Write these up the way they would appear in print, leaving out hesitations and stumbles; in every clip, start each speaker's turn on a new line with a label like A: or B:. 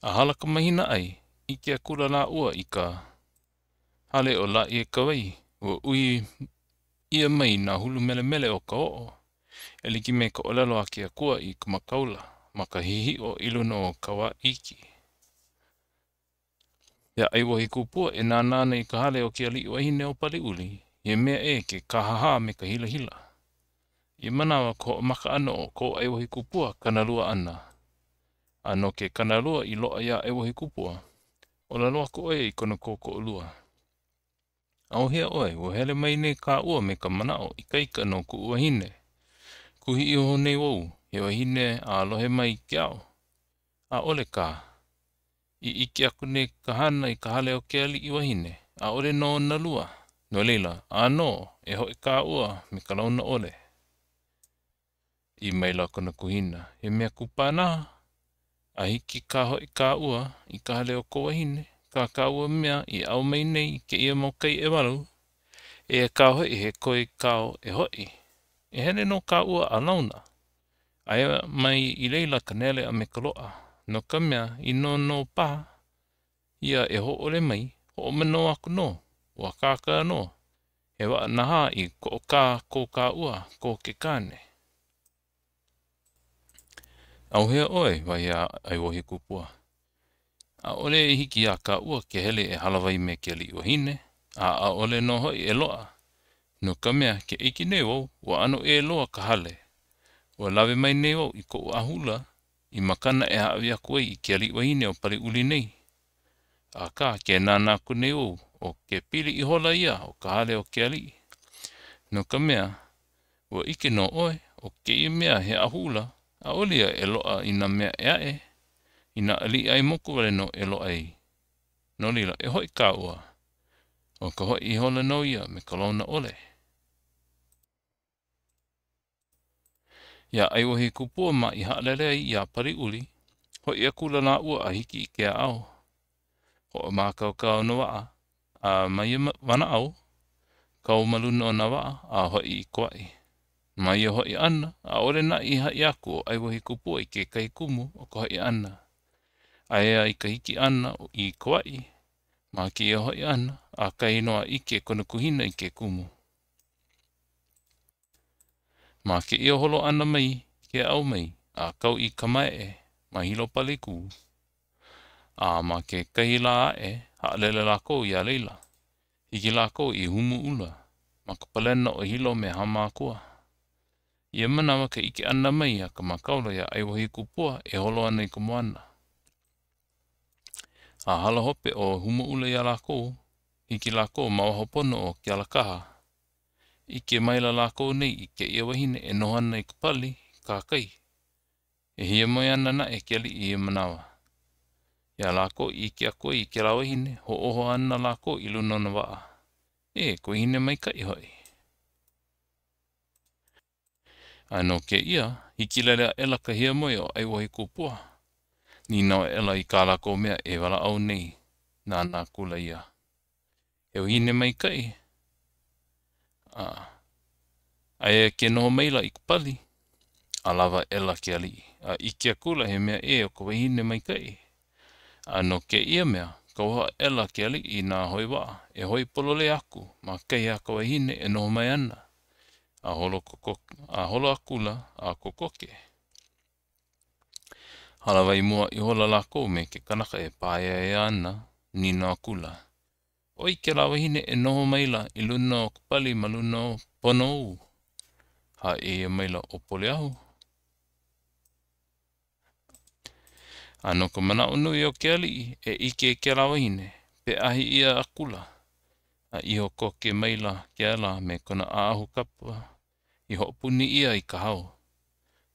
A: A hala ka mahina ʻai, ʻike akula lāua i ka hale o Lāʻieikawai, ua uhi ʻia mai nā hulu melemele o ka oʻo, e like me ka ʻōlelo a ke akua i ka makāula ma ka hihiʻo i luna o Kawaiki. Iā ʻAiwohikupua e nānā ana i ka hale o ke aliʻi wahine o Paliuli, he mea ʻē ke kāhāhā me ka hilahila. I ia manawa ka hoʻomaka ʻana o ko ʻAiwohikupua kānalua ʻana. A no ke kānalua i loaʻa iā ʻAiwohikupua, ʻōlelo aku ʻo ia i kona kōkoʻolua. ʻAuhea ʻoe, ua hele mai nei kāua me ka manaʻo ikaika no kuʻu wahine. Kuhi iho nei wau, he wahine a lohe mai ke ao. ʻAʻole kā. I ʻike aku nei ka hana i ka hale o ke aliʻi wahine, ʻaʻole nō ona lua. No laila, ʻānō, e hoʻi kāua me ka launa ʻole. ʻĪ maila kona kuhina, He mea kupanaha, a hiki kā hoʻi kāua i ka hale o ko wahine, kā kāua mea i ʻau mai nei i kēia mau kai ʻewalu, eia kā hoʻi he koi kao e hoʻi. E hele nō kāua a launa. Aia mai i laila ka nele a me ka loaʻa, no ka mea, inā nō paha ia e hōʻole mai, hoʻomanō aku nō, ua akāka nō, he waʻa nahā i koʻokā ko kāua, ko ke kāne. ʻAuhea ʻoe, wahi a ʻAiwohikupua. ʻAʻole e hiki iā kāua ke hele e hālāwai me ke aliʻi wahine, a ʻaʻole nō hoʻi e loaʻa, no ka mea, ke ʻike nei wau, ua ʻano ʻē loa ka hale. Ua lawe mai nei wau i koʻu ʻahuʻula i makana e hāʻawi aku ai i ke aliʻi wahine o Paliuli nei. Akā, ke nānā aku nei wau, ʻo ke pili ihola ia o ka hale o ke aliʻi. No ka mea, ua ʻike nō ʻoe, ʻo kēia mea he ʻahuʻula, ʻaʻole ia e loaʻa i nā mea ʻē aʻe, i nā aliʻi ʻai moku wale nō e loaʻa ai. No laila, e hoʻi kāua. ʻO ka hoʻi ihola nō ia me ka launa ʻole. Iā ʻAiwohikupua mā i haʻalele ai iā Paliuli, hoʻi akula lāua a hiki i Keaʻau. Hoʻomākaukau nā waʻa, a ma ia wanaʻao, kau ma luna o nā waʻa a hoʻi i Kauaʻi. Ma ia hoʻi ʻana, ʻaʻole naʻe i haʻi aku ʻo ʻAiwohikupua i kekahi kumu o ka hoʻi ʻana. Aia i ka hiki ʻana i Kauaʻi, ma kēia hoʻi ʻana, ʻakahi nō a ʻike kona kuhina i ke kumu. Ma kēia holo ʻana mai Keaʻau mai a kau i Kamaeʻe ma Hilo Palikū. A ma kekahi lā aʻe, haʻalele lākou iā laila. Hiki lākou i Humuʻula, ma ka palena o Hilo me Hāmākua. I ia manawa ka ʻike ʻana mai a ka makāula iā ʻAiwohikupua e holo ana i ka moana. A hala hope ʻo Humuʻula iā lākou, hiki lākou ma waho pono o Kealakaha. ʻIke maila lākou nei i kēia wahine e noho ana i ka pali kahakai. E hiamoe ana naʻe ke aliʻi i ia manawa. Iā lākou i ʻike aku ai i kēlā wahine, hoʻōho ana lākou i luna o nā waʻa. E, ka wahine maikaʻi hoʻi. A no kēia, hikilele aʻela ka hiamoe o ʻAiwohikupua. Nīnau aʻela i kā lākou mea e walaʻau nei, nānā akula ia. He wahine maikaʻi, a aia ke noho maila i ka pali, ʻalawa aʻela ke aliʻi, a ʻike akula he mea ʻē o ka wahine maikaʻi. A no kēia mea, kauoha aʻela ke aliʻi i nā hoe waʻa e hoi pololei aku ma kahi a ka wahine e noho mai ana, a holo a holo akula a kokoke. Hālāwai mua ihola lākou me ke kanaka e pāeaea ana, nīnau akula, ʻO wai kēlā wahine e noho maila i luna o ka pali ma luna pono ou? Haʻi ʻia maila ʻo Poliahu. A no ka manaʻo nui o ke aliʻi e ʻike i kēlā wahine, peʻahi ʻia akula, a iho koke maila kēlā me kona ʻaʻahu kapa i hoʻopuni ʻia i ka hao.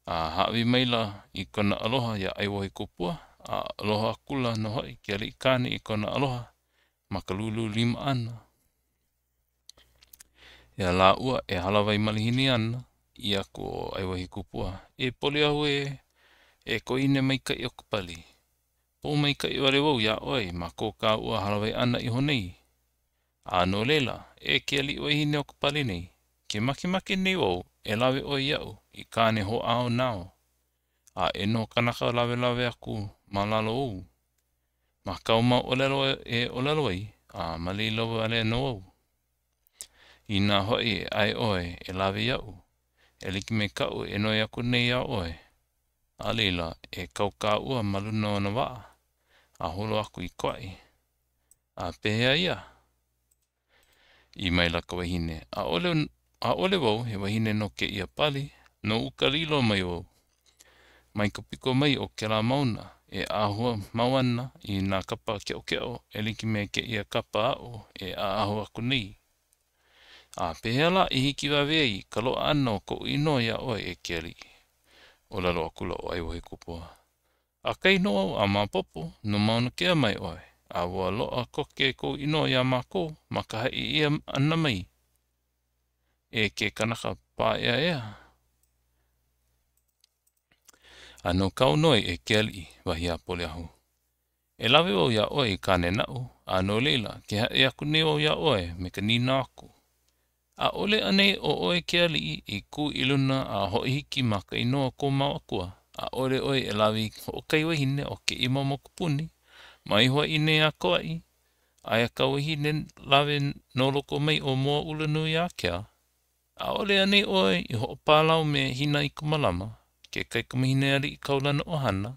A: A hāʻawi maila i kona aloha iā ʻAiwohikupua, a aloha akula nō hoʻi ke aliʻi kāne i kona aloha ma ka lūlū lima ʻana. Iā lāua e hālāwai malihini ana, ʻī aku ʻo ʻAiwohikupua, E Poliahu ē, e ka wahine maikaʻi o ka pali. Pōmaikaʻi wale wau iā ʻoe ma ko kāua hālāwai ʻana iho nei. A no laila, e ke aliʻi wahine o ka pali nei, ke makemake nei wau e lawe ʻoe iaʻu i kāne hoʻāo nāu, a e noho kanaka lawelawe aku ma lalo ou. Ma kāu mau ʻōlelo e ʻōlelo ai, a ma laila wale nō au. Inā hoʻi e ʻae ʻoe e lawe iaʻu, e like me kaʻu e noi aku nei iā ʻoe, a laila, e kau kāua ma luna o nā waʻa, a holo aku i Kauaʻi. A pehea ia? ʻĪ maila ka wahine, ʻAʻole, ʻaʻole wau he wahine no kēia pali, no uka lilo mai wau. Mai ka piko mai o kēlā mauna e ʻaʻahu mau ana i nā kapa keʻokeʻo e like me kēia kapa aʻu e ʻaʻahu aku nei. A pehea lā i hikiwawe ai ka loaʻa ʻana o koʻu inoa iā ʻoe e ke aliʻi? ʻŌlelo akula ʻo ʻAiwahīkupua. ʻAkahi nō au a maopopo, no Mauna Kea mai ʻoe, a ua loaʻa koke kou inoa iā mākou ma ka haʻi ʻia ʻana mai e ke kanaka pāʻeaʻea. A no kāu noi e ke aliʻi, wahi a Poliahu, e lawe wau iā ʻoe i kāne naʻu, a no laila, ke haʻi aku nei wau iā ʻoe me ka nīnau aku, ʻAʻole anei ʻo ʻoe ke aliʻi i kū i luna a hoʻohiki ma ka inoa o kou mau akua, ʻaʻole ʻoe e lawe i hoʻokahi wahine o kēia mau mokupuni, mai Hawaiʻi nei a Kauaʻi, aia ka wahine lawe no loko mai o Moaʻulanuiākea? ʻAʻole anei ʻoe i hoʻopālau me Hinaikamalama, ke kaikamahine aliʻi kaulana o Hāna,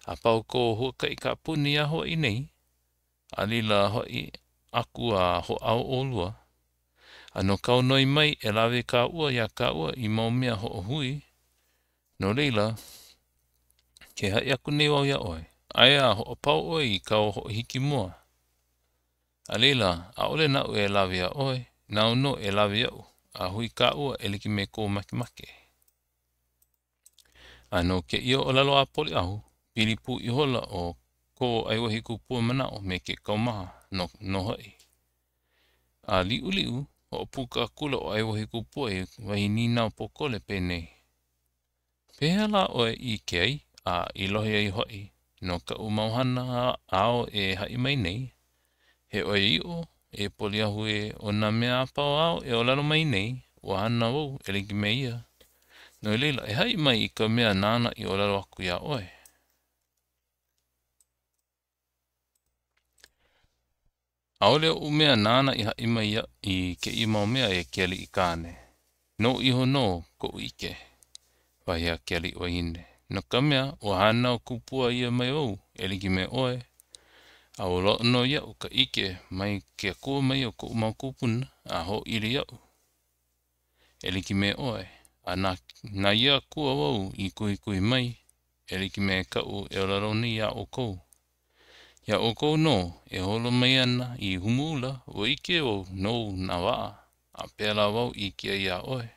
A: a pau kou huakaʻi kaʻapuni iā Hawaiʻi nei? A laila hoʻi aku a hoʻāo ʻolua. A no kāu noi mai e lawe kāua iā kāua i mau mea hoʻohui, no laila, ke haʻi aku nei wau iā ʻoe, aia a hoʻopau ʻoe i kāu hoʻohiki mua. A laila, ʻaʻole naʻu e lawe iā ʻoe, nāu nō e lawe iaʻu, a hui kāua e like me kou makemake. A no kēia ʻōlelo a Poliʻahu, pili pū ihola ʻo ko ʻAiwahīkupua manaʻo me ke kaumaha nō hoʻi. A liʻuliʻu, hoʻopuka akula ʻo ʻAiwahīkupua i wahi nīnau pōkole penei, Pehea lā ʻoe i ʻike ai, a i lohe ai hoʻi, no kaʻu mau hana āu e haʻi mai nei? He ʻoiaʻiʻo, e Poliahu ē, ʻo nā mea a pau āu e ʻōlelo mai nei, ua hana wau e like me ia. No laila, e haʻi mai i ka mea nāna i ʻōlelo aku iā ʻoe. ʻAʻole oʻu mea nāna i haʻi mai i kēia mau mea e ke aliʻi kāne. Noʻu iho nō koʻu ʻike, wahi a ke aliʻi wahine, no ka mea, ua hānau kupua ʻia mai wau e like me ʻoe, a ua loaʻa nō iaʻu ka ʻike mai ke akua mai o koʻu mau kūpuna a hoʻoili iaʻu e like me ʻoe, a na, na ia akua wau i kuhikuhi mai e like me kaʻu e ʻōlelo nei iā ʻoukou. Iā ʻoukou nō e holo mai ana i Humuʻula, ua ʻike wau nou nā waʻa, a pēlā wau i ʻike ai iā ʻoe.